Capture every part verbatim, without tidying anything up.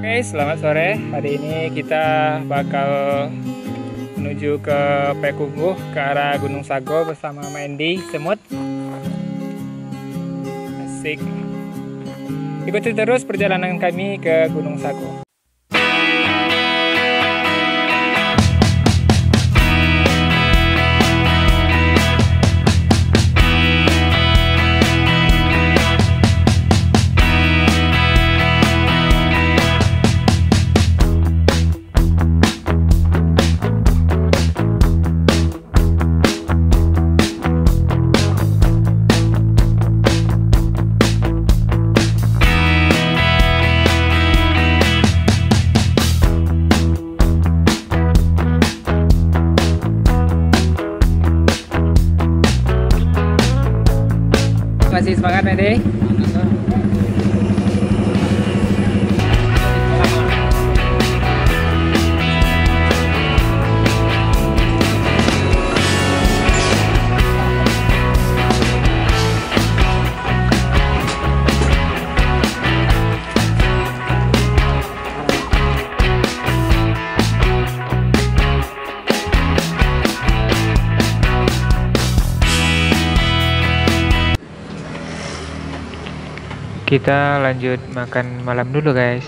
Oke, selamat sore. Hari ini kita bakal menuju ke Payakumbuh, ke arah Gunung Sago bersama Mandy Semut. Asik. Ikuti terus perjalanan kami ke Gunung Sago. Masih semangat, Mandy? Kita lanjut makan malam dulu, guys.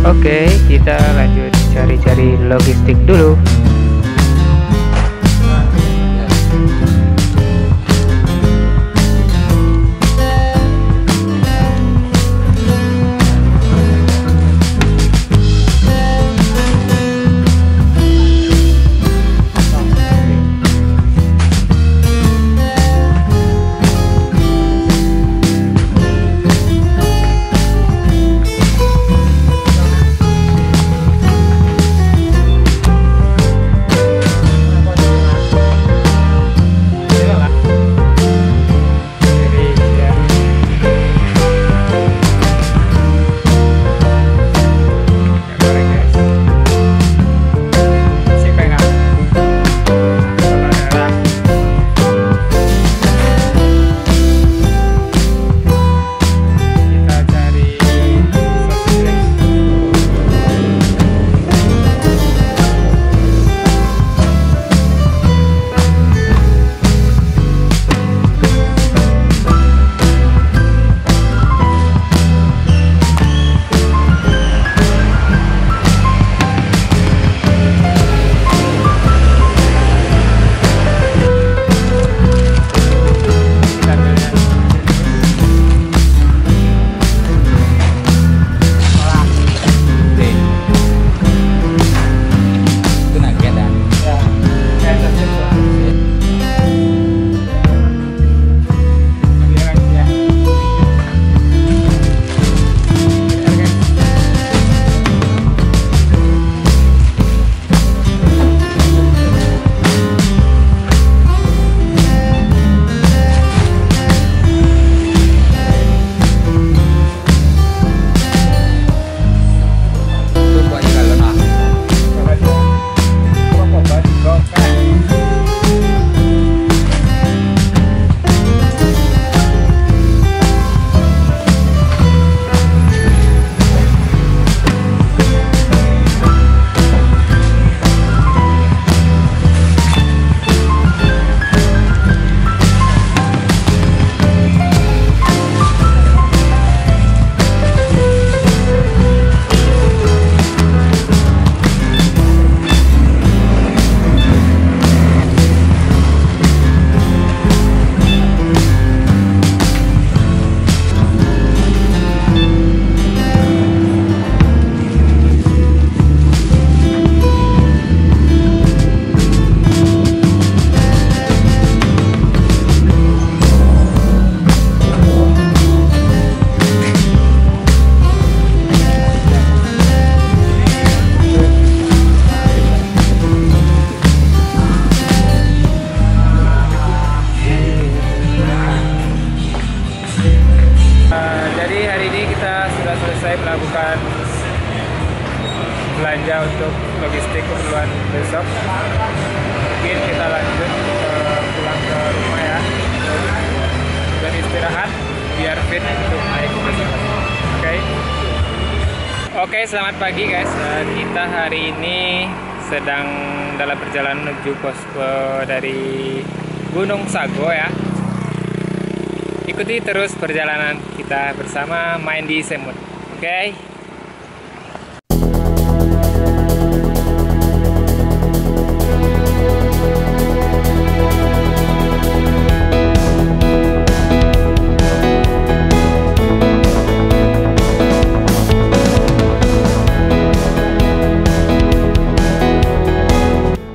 Oke, kita lanjut cari-cari logistik dulu. Eh, jadi hari ini kita sudah selesai melakukan Belanja untuk logistik keperluan besok. Mungkin kita lanjut ke, pulang ke rumah ya. Dan istirahat biar fit untuk naik besok. Oke. Oke, selamat pagi guys. Eh, kita hari ini sedang dalam perjalanan menuju posko dari Gunung Sago ya. Ikuti terus perjalanan kita bersama Main di Semut. Oke.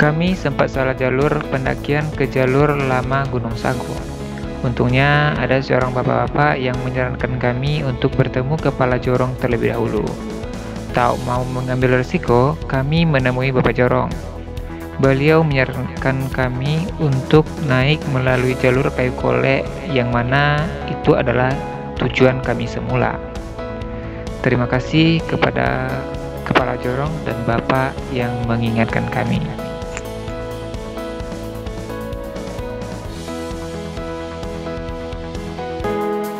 Kami sempat salah jalur pendakian ke jalur lama Gunung Sago. Untungnya, ada seorang bapak-bapak yang menyarankan kami untuk bertemu kepala jorong terlebih dahulu. Tak mau mengambil risiko, kami menemui bapak jorong. Beliau menyarankan kami untuk naik melalui jalur kayu kolek, yang mana itu adalah tujuan kami semula. Terima kasih kepada kepala jorong dan bapak yang mengingatkan kami.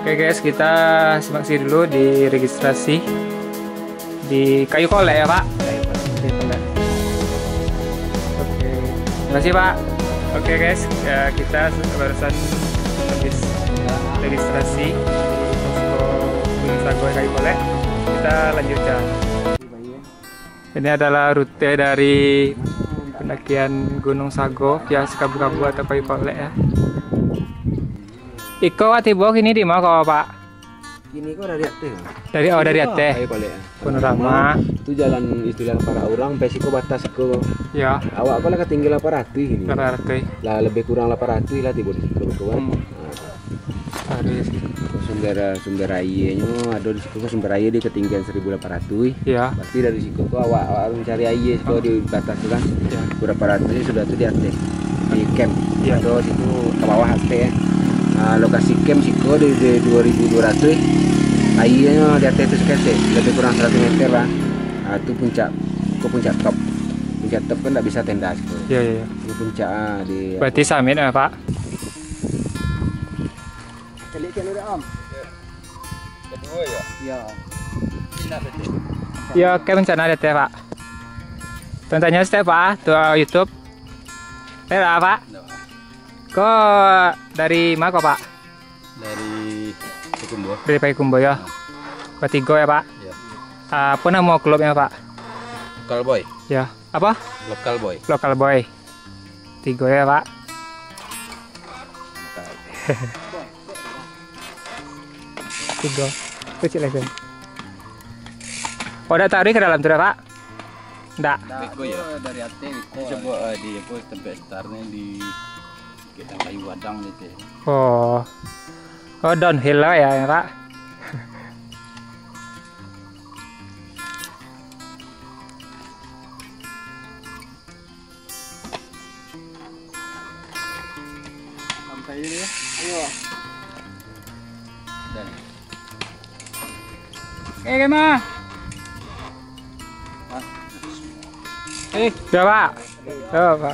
Oke guys, kita simak sini dulu di registrasi di kayu kolek ya, Pak? Kayu kolek. Oke, terima kasih, Pak. Oke guys, ya, kita barusan habis registrasi di posko Gunung Sago kayu kolek. Kita lanjut jalan. Ini adalah rute dari pendakian Gunung Sago via Sikabu-Kabu atau kayu kolek ya. Iko wak tibo kini di ma ko, Pak? Kini ko dari ateh, Pak. Dari, oh, dari ateh. Kayu kolek. Panorama. Itu jalan istilah para urang, sampai siko batas siko. Ya. Awak ko lah katinggi lapan ratuih kini. Lapan ratuih. Lah, lebih kurang lapan ratuih lah tibo di siko ko, kan. Hmm. Nah. Harus. Sumber, sumber aianyo ado di siko, sumber aia di ketinggian seribu lapan ratuih. Ya. Berarti dari siko tu awak, awak mencari aia siko di batas tu kan. Ya. Berapa ratus sudah tu di ateh. Di camp. Ya. Atau situ ke bawah ateh ya. Ah, lokasi camp siko di, di dua ribu dua ratus. Aianyo di ateh tu seketek, lebih kurang seratus meter lah. Ah, tu puncak, ko puncak top. Puncak top kan ndak bisa tenda siko. Ya, ya, ya. Ini puncak, ah, di. Berarti summit ya, Pak? Caliak kan udah, Om. Kedua ya? Ya. Pindah betul. Ya, oke, rencana ada teh, Pak. Tanya setiap Pak, tuh YouTube. Eh, Pak. Ndak, Pak. Ko dari ma ko, Pak? Dari Payakumbuah. Dari Payakumbuah ya. Bertigo ya, Pak. Ya. Ah, apa nama klubnya, Pak? Local Boy. Ya. Apa? Local Boy. Local Boy. Tigo ya, Pak. Tigo. Kecil lagi. Oh, dak tarik ke dalam tu dah, Pak? Ndak. Ndak, beko ya? Tu dari ateh beko. Ini coba, eh, di apa, tempat startnya di Bukit Kayu Gadang gitu ya. Oh. Oh, downhill lah ya, ya, Pak. Santai aja ya. Ayo. Dan. Eh, Kema. Eh, coba. Coba.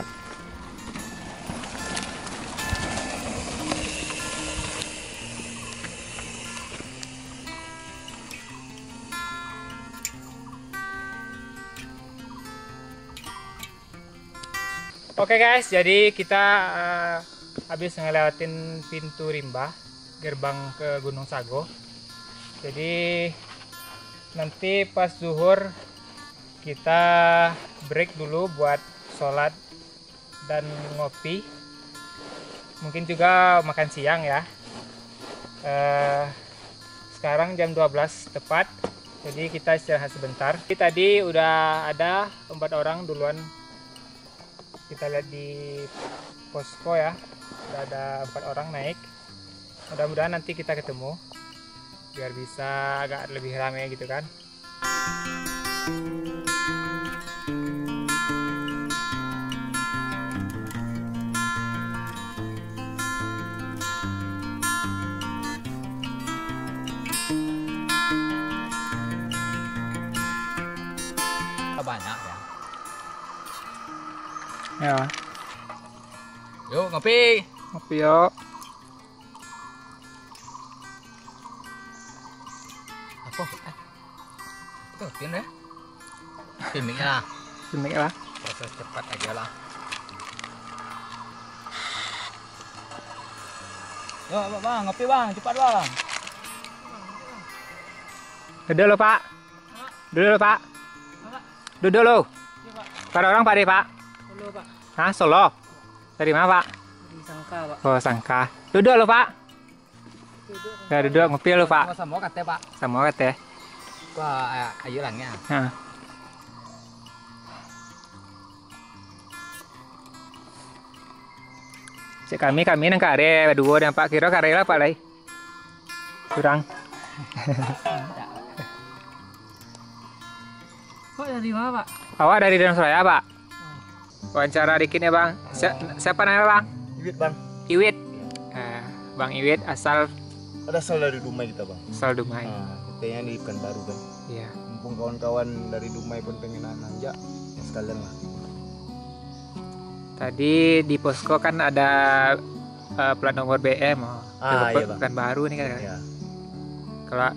Oke guys, jadi kita, eh, habis ngelewatin pintu rimba, gerbang ke Gunung Sago. Jadi nanti pas zuhur kita break dulu buat sholat dan ngopi. Mungkin juga makan siang ya. Eh, sekarang jam dua belas tepat, jadi kita istirahat sebentar. Jadi tadi udah ada empat orang duluan. Kita lihat di posko ya, udah ada empat orang naik. Mudah-mudahan nanti kita ketemu, biar bisa agak lebih ramai gitu kan. Ya. Yuk, ngopi. Ngopi, yuk. Apa? Eh. Itu, pin, ya? Pin mic lah. Pin mic lah. Proses cepat aja lah. Yo, Bang, ngopi, Bang. Cepat, Bang. Duduk lo, Pak. Duduk lo, Pak. Duduk lo. Pada urang, Pak, deh, Pak. Solo, Pak. Hah, Solo? Dari mana, Pak? Dari Sangka, Pak. Oh, Sangka. Duduk lo, Pak. Duduk. Ya, duduk, ngopi lo, Pak. Samo-samo kate, Pak. Samo kate. Wah, ayo langnya. Ha. Cek kami, kami nan kareh, duo nan Pak, kiro kareh lah, Pak, lai. Kurang. Pak dari mana, Pak? Awak dari Dharmasraya, Pak. Wawancara dikit ya, Bang. Si-, siapa namanya, Bang? Iwit, Bang. Iwit. Eh, Bang Iwit asal Ada asal dari Dumai kita, Bang. Asal Dumai. Ah, kita yang di Pekanbaru, kan. Iya. Mumpung kawan-kawan dari Dumai pun pengen nanjak, ya sekalian lah. Tadi di posko kan ada, eh, plat nomor B M, oh. Ah, iya, Bang. Pekanbaru ni kan. Iya. Kalau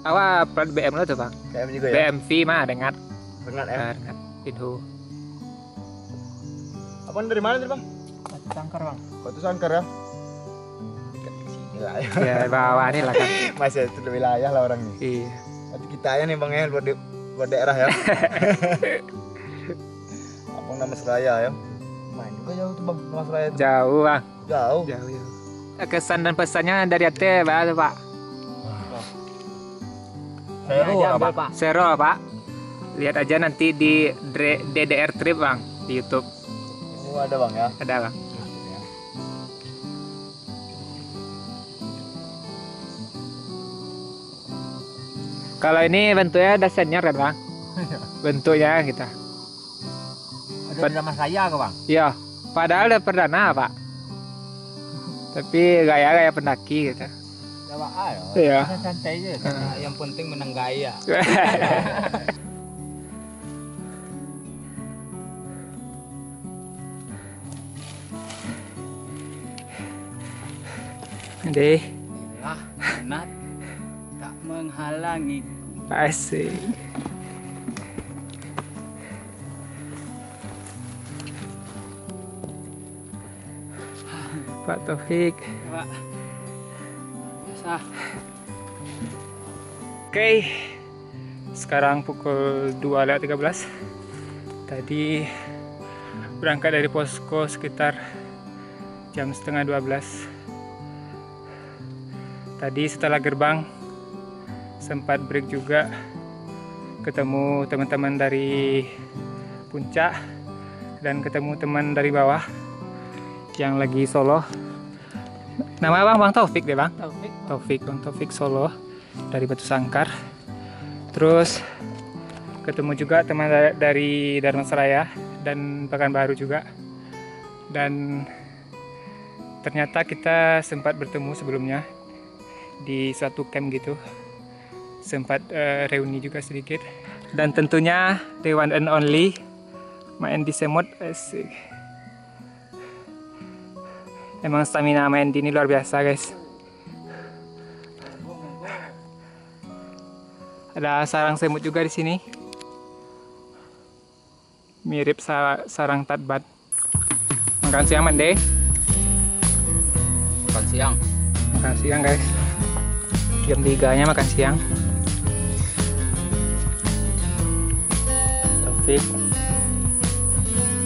awak plat B M lo tu, Bang? B M juga ya? B M V mah, dengar. Rengat, ya? Ah, dengar. Inhu. Abang dari mana tadi, Bang? Batu Sangkar, Bang. Batu Sangkar, ya? Dekat sini lah, ya. Ya, bawah ni lah, kan. Masih satu wilayah lah orang ni. Iya. Berarti kita aja nih, Bang, ya, luar di-, luar daerah, ya. Abang Dharmasraya, ya. Lumayan juga jauh tuh, Bang, Dharmasraya tuh. Jauh, Bang. Jauh. Jauh, jauh. Kesan dan pesannya dari Ate, Pak, tu, Pak. Seru, Pak. Seru, Pak. Lihat aja nanti di dre-, D D R Trip, Bang, di YouTube. Oh, ada, Bang, ya? Ada, Bang. Kalau ini bentuknya udah senior kan, Bang? Bentuknya kita. Ada Pad- di Dharmasraya ke, Bang? Iya. Padahal udah perdana, Pak. Tapi gaya-gaya pendaki gitu. Gak apa-apa ya. Iya. Santai aja. Nah, yang penting menang gaya. Deh. Inilah minat tak menghalangiku. Asik. Pak Taufik. Pak. Biasa. Oke. Sekarang pukul dua lewat tiga belas. Tadi berangkat dari posko sekitar jam setengah dua belas. Tadi setelah gerbang, sempat break juga, ketemu teman-teman dari puncak dan ketemu teman dari bawah yang lagi solo. Nama abang, Bang Taufik deh, Bang? Taufik. Taufik, Bang Taufik solo dari Batu Sangkar. Terus ketemu juga teman da-, dari Dharmasraya dan Pekanbaru juga. Dan ternyata kita sempat bertemu sebelumnya di suatu camp gitu. Sempat, eh, reuni juga sedikit. Dan tentunya the one and only Mak Endi Semut, asik. Emang stamina Mak Endi ini luar biasa, guys. Ada sarang semut juga di sini. Mirip sa-, sarang tatbat. Makan siang, Mande. Makan siang. Makan siang, guys. Jam tiga-nya makan siang. Taufik.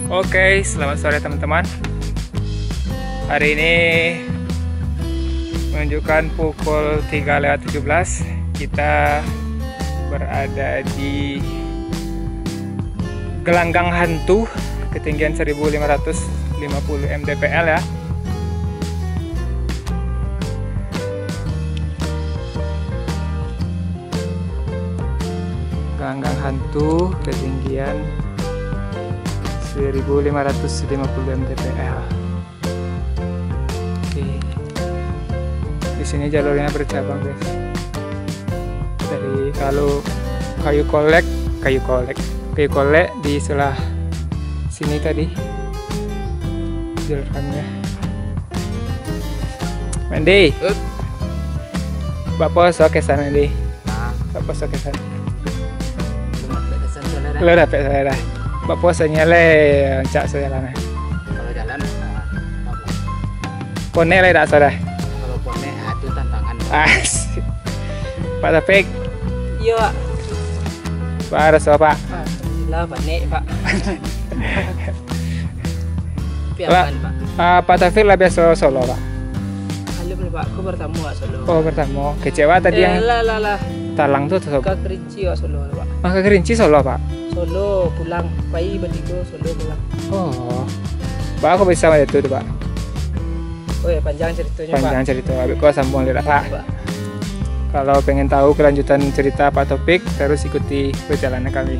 Oke, selamat sore, teman-teman. Hari ini menunjukkan pukul tiga lewat tujuh belas. Kita berada di Gelanggang Hantu, ketinggian seribu lima ratus lima puluh M D P L, ya. Gelanggang Hantu, ketinggian seribu lima ratus lima puluh M D P L. Oke. Di sini jalurnya bercabang, guys. Dari kalau Kayu Kolek, Kayu Kolek, Kayu Kolek di sebelah sini tadi. Jual kami ya. Mandi. Hup. Bak puaso kesan, Mandi? Nah, Bak puaso kesan. Belum ada kesan saudara. Lo dapek saudara. Bak puasonyo le, rancak saudara. Kalau jalan, nah, apa? Konek le dak saudara? Kalau konek, ah, itu tantangan. Asik. Pak Taufik, Iyo, Pak. baa raso Pak? Ah, lah, panek, Pak. Piapan, Pak. Ah, Pak Taufik lah biaso solo, Pak? Alun lah, Pak. Aku pertama, Pak, solo. Oh, pertama. Kecek Pak tadi Eh, yang lah, lah, lah. Talang tu solo. Ka Kerinci, Pak, solo, Pak. Ah, ka Kerinci solo, Pak? Solo pulang. Pai batigo, solo pulang. Oh. Baa kok bisa macam tu, Pak? Oh ya, panjang ceritonyo, Panjang Pak. Cerita. Abis ko sambung le dak, Pak? Pak. Kalau pengen tahu kelanjutan cerita Pak Taufik, terus ikuti perjalanan kami.